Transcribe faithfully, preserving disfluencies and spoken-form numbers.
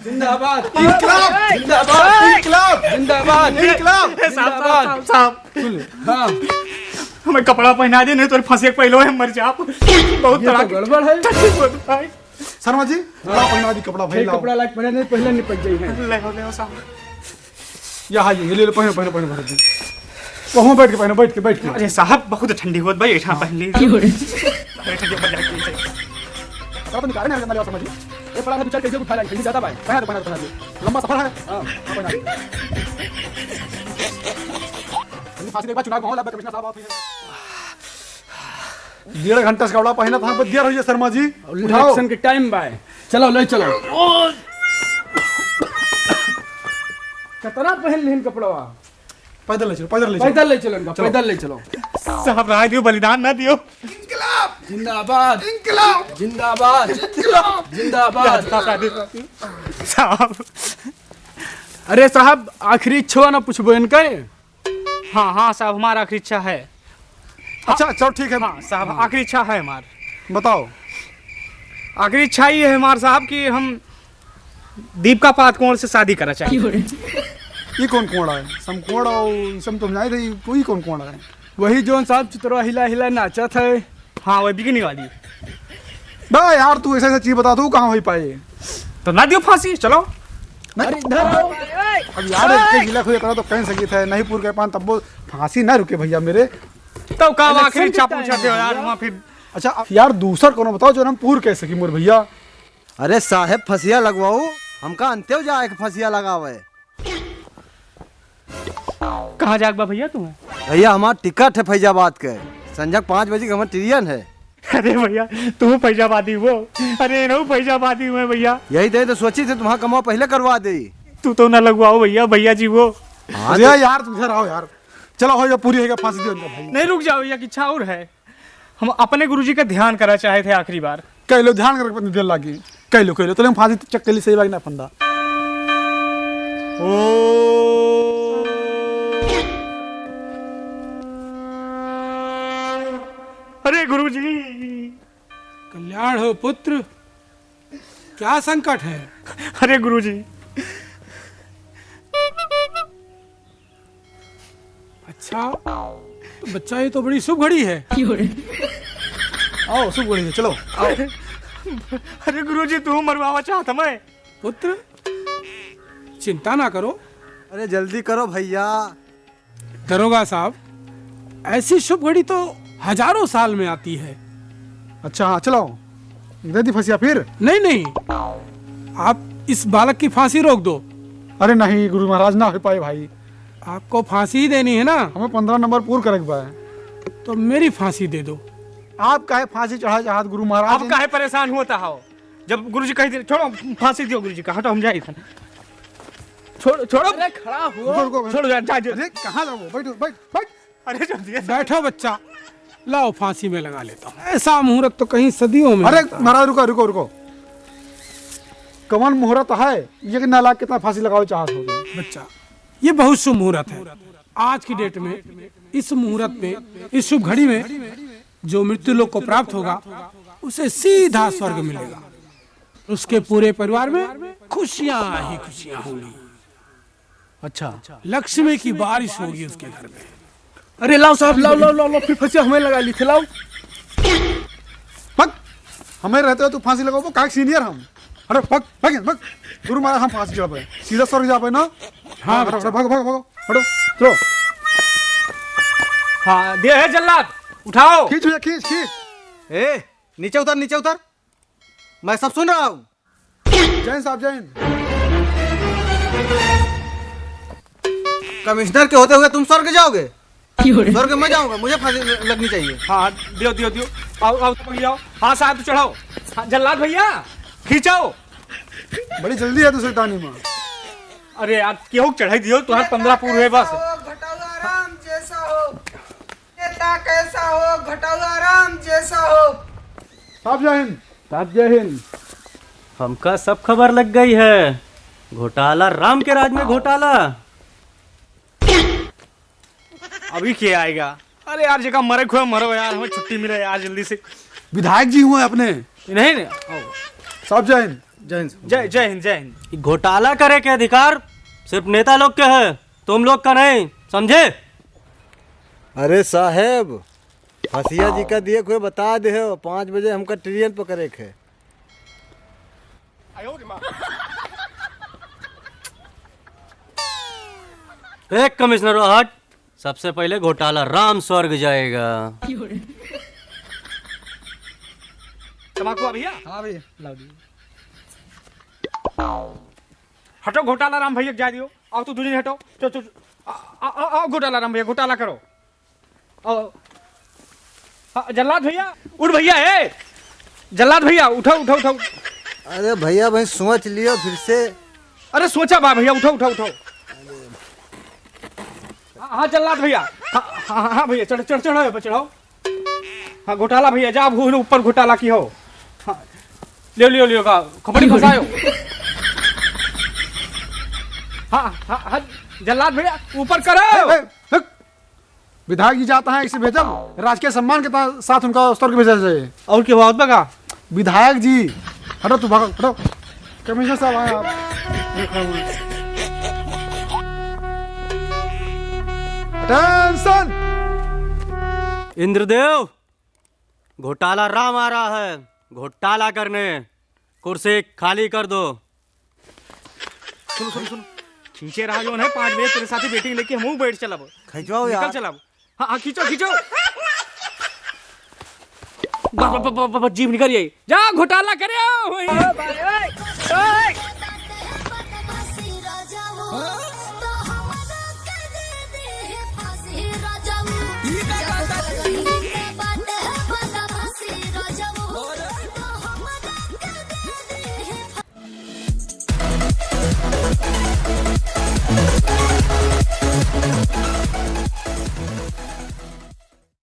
जिंदाबाद। इनकलाब। जिंदाबाद। इनकलाब। जिंदाबाद। इनकलाब। ए, साहब, साहब, जिंदाबाद। साहब, साहब। सुन ले। हाँ। हमें कपड़ा पहना दे, नहीं तो फंसे के पहले हम मर जाब। बहुत ये तो तरह की गड़बड़ है। ठंडी बहुत भाई। शर्मा जी, हाँ। लाओ पहना दी कपड़ा भाई, ठीक लाओ। कपड़ा लाके पहना दे, पहले निपट जाई है। ले हो, ले हो साहब। या हाँ, ये, ये ले लो, पहनो, पहनो, पहनो, पहनो। वहाँ बैठ के पहनो, बैठ के, बैठ के। अरे साहब, बहुत ठंडी होत भाई, ऐठा पहन ली। क्यों रे? अरे ठंडी हो जाएगी। का तो निकाले ना, हमारे शर्मा जी। ये पड़ा है, बेचारे कैसे उठा लाए, कैसे जाता भाई? पहना दो, पहना दो, पहना दो। लंबा सफर है। हाँ, हाँ, पहना दो। फांसी के बाद चुनाव माहौल, अब कमिश्नर साहब आप ही हैं। डेढ़ घंटा से कपड़ा पहना था, बस देर हो गया शर्मा जी। उठाओ। इलेक्शन के टाइम बा। चलो, ले चलो। कतना पहन लिहिन कपड़वा? पैदल ले चलो, पैदल ले चलो। पैदल ले चलो इनका, चलो। पैदल ले चलो। साहब, राय दियो, बलिदान ना दियो। इनकलाब। जिंदाबाद। इनकलाब। जिंदाबाद। इनकलाब। जिंदाबाद। साहब। अरे साहब, आखिरी इच्छा ना पूछबो इनके? हाँ, हाँ साहब, हमारा आखिरी इच्छा है। अच्छा, चलो ठीक है। हाँ साहब, हाँ। आखिरी इच्छा है हमार। बताओ। आखिरी इच्छा ये है हमार साहब कि हम दीपिका पादुकोण से शादी करना चाहिए। ये कौन कोण है? समकोण और ये सब तो हम जाने थे, कोई कौन कोण है? वही जोन साहब चुतरा हिला हिला नाचत है। हाँ, वही बिकनी वाली। बे यार, तू ऐसे ऐसे चीज बता, तू कहाँ हो पाए? तो ना दियो फांसी, चलो। नहीं। अरे, इधर आओ। अब यार, एक जिला खुद इतना तो कह सकी था, नहीं पूर के पान तब वो फांसी ना रुके भैया मेरे। तो का इलेक्शन आखिरी के इच्छा टाइम पूछा थे है यार, भैया। वहाँ फिर। अच्छा, अब यार, दूसर कोनो बताओ जो हम पूर कह सकी मोर भैया। अरे साहेब, फंसिया लगवाओ, हमका अंत्यो जाए के फंसिया लगावे। कहाँ जाग बा भैया तुम्हें? भैया, हमार टिकट है फैजाबाद के, संझक पाँच बजे के हमार ट्रेन है। अरे भैया, तू फैजाबादी हो? अरे, इनहू फैजाबादी हुए भैया। यही तो, तो सोची थे तुम्हारा कमवा पहले करवा दे। तू तो ना लगवाओ भैया, भैया जी वो। हाँ, अरे तो यार, तुम इधर आओ यार। चलो, हो जा, पूरी हो गया, फांसी दियो इनका भाई। नहीं, रुक जाओ भैया, कि इच्छा और है। हम अपने गुरुजी का ध्यान करा चाहे थे आखिरी बार। कह लो, ध्यान करके पत्नी दिल लागी। कह लो, कह लो, तो हम फांसी चक्कली सही लागी ना फंदा। ओ। अरे गुरुजी। कल्याण हो पुत्र, क्या संकट है? अरे गुरुजी। अच्छा, तो बच्चा, ये तो बड़ी शुभ घड़ी है। क्यों रे? आओ, शुभ घड़ी है, चलो, आओ। अरे गुरुजी, तू मरवावा चाहत हमें? पुत्र, चिंता ना करो। अरे जल्दी करो भैया। दरोगा साहब, ऐसी शुभ घड़ी तो हजारों साल में आती है। अच्छा, हाँ, चलो, दे दी फंसिया फिर। नहीं, नहीं, आप इस बालक की फांसी रोक दो। अरे नहीं गुरु महाराज, ना हो पाए भाई। आपको फांसी ही देनी है ना? हमें पन्द्रह नंबर पूर करे के बा। तो मेरी फांसी दे दो। आप काहे फांसी चढ़ा चाहत गुरु महाराज? आप काहे परेशान होता हो? जब गुरुजी कह दे, छोड़ो, फांसी दियो गुरुजी का, हटो, हम जाए इधर। छोड़, छोड़ो। अरे खड़ा हो। रुको, रुको, रुको। छोड़ो, जा, जा, जा। अरे कहाँ जाओ? बैठो, बैठ, बैठ। अरे जल्दी से। बैठो बच्चा, लाओ फांसी में लगा लेता हूँ। ऐसा मुहूर्त तो कहीं सदियों में अरे होता है। महाराज, रुको, रुको, रुको। कवन मुहूर्त है? ये कि नालायक कितना फांसी लगावे चाहत हो तुम? बच्चा, ये बहुत शुभ मुहूर्त है। आज की डेट में, इस मुहूर्त में, इस शुभ घड़ी में जो मृत्यु लोक को प्राप्त होगा, उसे सीधा स्वर्ग मिलेगा। उसके पूरे परिवार में खुशियां ही खुशियां होंगी। अच्छा। लक्ष्मी की बारिश होगी उसके घर में। अरे लाओ साहब, लाओ, लाओ, लाओ, लाओ, फिर फंसिया हमें लगा ली थे, लाओ। पक, हमें रहते हो तू फांसी लगाओ, वो काहे सीनियर हम। अरे पक, पक, पक, गुरु महाराज हम फांसी चढ़ा पे, सीधा स्वर्ग जा पे ना। हाँ, हटो, बच्चा। हटो, भागो, भागो, भागो, हटो, चलो। हाँ, दे है जल्लाद, उठाओ। खींच भैया, खींच, खींच। ए, नीचे उतर, नीचे उतर। मैं सब सुन रहा हूँ। जय हिंद साहब, जय हिंद। कमिश्नर के होते हुए तुम स्वर्ग जाओगे? क्यों रे? स्वर्ग में जाऊंगा, मुझे फांसी लगनी चाहिए। हाँ, दियो, दियो, दियो। आओ, आओ, तुम आओ। हाँ साहब, चढ़ाओ। हाँ, जल्लाद भैया, खींचाओ। बड़ी जल्दी है दूसरी तानी में। अरे यार, केहू चढ़ाई दियो, तुम्हारे पन्द्रह पूर हुए बस। घोटाला राम जैसा हो। नेता कैसा हो, घोटाला राम जैसा हो। साहब जय हिंद। साहब जय हिंद। हमका सब खबर लग गई है, घोटाला राम के राज में घोटाला। अभी के आएगा? अरे यार, जेका मरे खुए मरो यार, हमें छुट्टी मिले यार जल्दी से। विधायक जी हुए अपने। नहीं, नहीं, आओ। साहब जय हिंद। जय हिंद। जय, जय हिंद, जय हिंद। घोटाला करे के अधिकार सिर्फ नेता लोग के है, तुम लोग का नहीं, समझे? अरे साहेब, हसिया जी का दिए हुए बता दे हो, पाँच बजे हमका ट्रेन पकड़े के है। एक कमिश्नर हट, सबसे पहले घोटाला राम स्वर्ग जाएगा। तमाकू आ भैया? हाँ भैया, लाओ दी। हटो घोटाला राम भैया के जाए दियो। आओ तू दुनिया हटो। चल, चल, चल। आ, आ, आ, आओ घोटाला राम भैया, घोटाला करो। आओ। हाँ, जल्लाद भैया, उठ भैया, ए! जल्लाद भैया, उठाओ, उठाओ, उठाओ। अरे भैया, भाई सोच लियो फिर से। अरे सोचा बा भैया, उठाओ, उठाओ, उठाओ। हाँ, हाँ, जल्लाद भैया। हाँ, हाँ, हाँ, हाँ भैया, चढ़, चढ़, चढ़ो, चढ़ो। हाँ, घोटाला भैया, जा, भूल ऊपर घोटाला की हो। हाँ, लियो, लियो, लियो, का, खोपड़ी फंसायो। हाँ, हाँ, हाँ, जल्लाद भैया, ऊपर करो। ए, ए, हक। विधायक जी जाता है, इसे भेजब, राजकीय सम्मान के ता-, साथ उनका स्वर्ग भेजा जाए। और के बात बा का? विधायक जी, हटो तू, भागो, हटो। कमिश्नर साहब आए आप। Attention! इंद्रदेव, घोटाला राम आ रहा है, घोटाला करने। कुर्सी खाली कर दो। सुनो, सुनो, सुनो। खींचे रहा जौन है, पाँच बजे तेरे साथी waiting लेके हमहू बैठ चलब। खिंचवाओ निकल यार। चलब। हाँ, हाँ, खींचो, खींचो। बस, बस, बस, बस, बस, जीभ निकल गई। जा, घोटाला करे आओ, वही।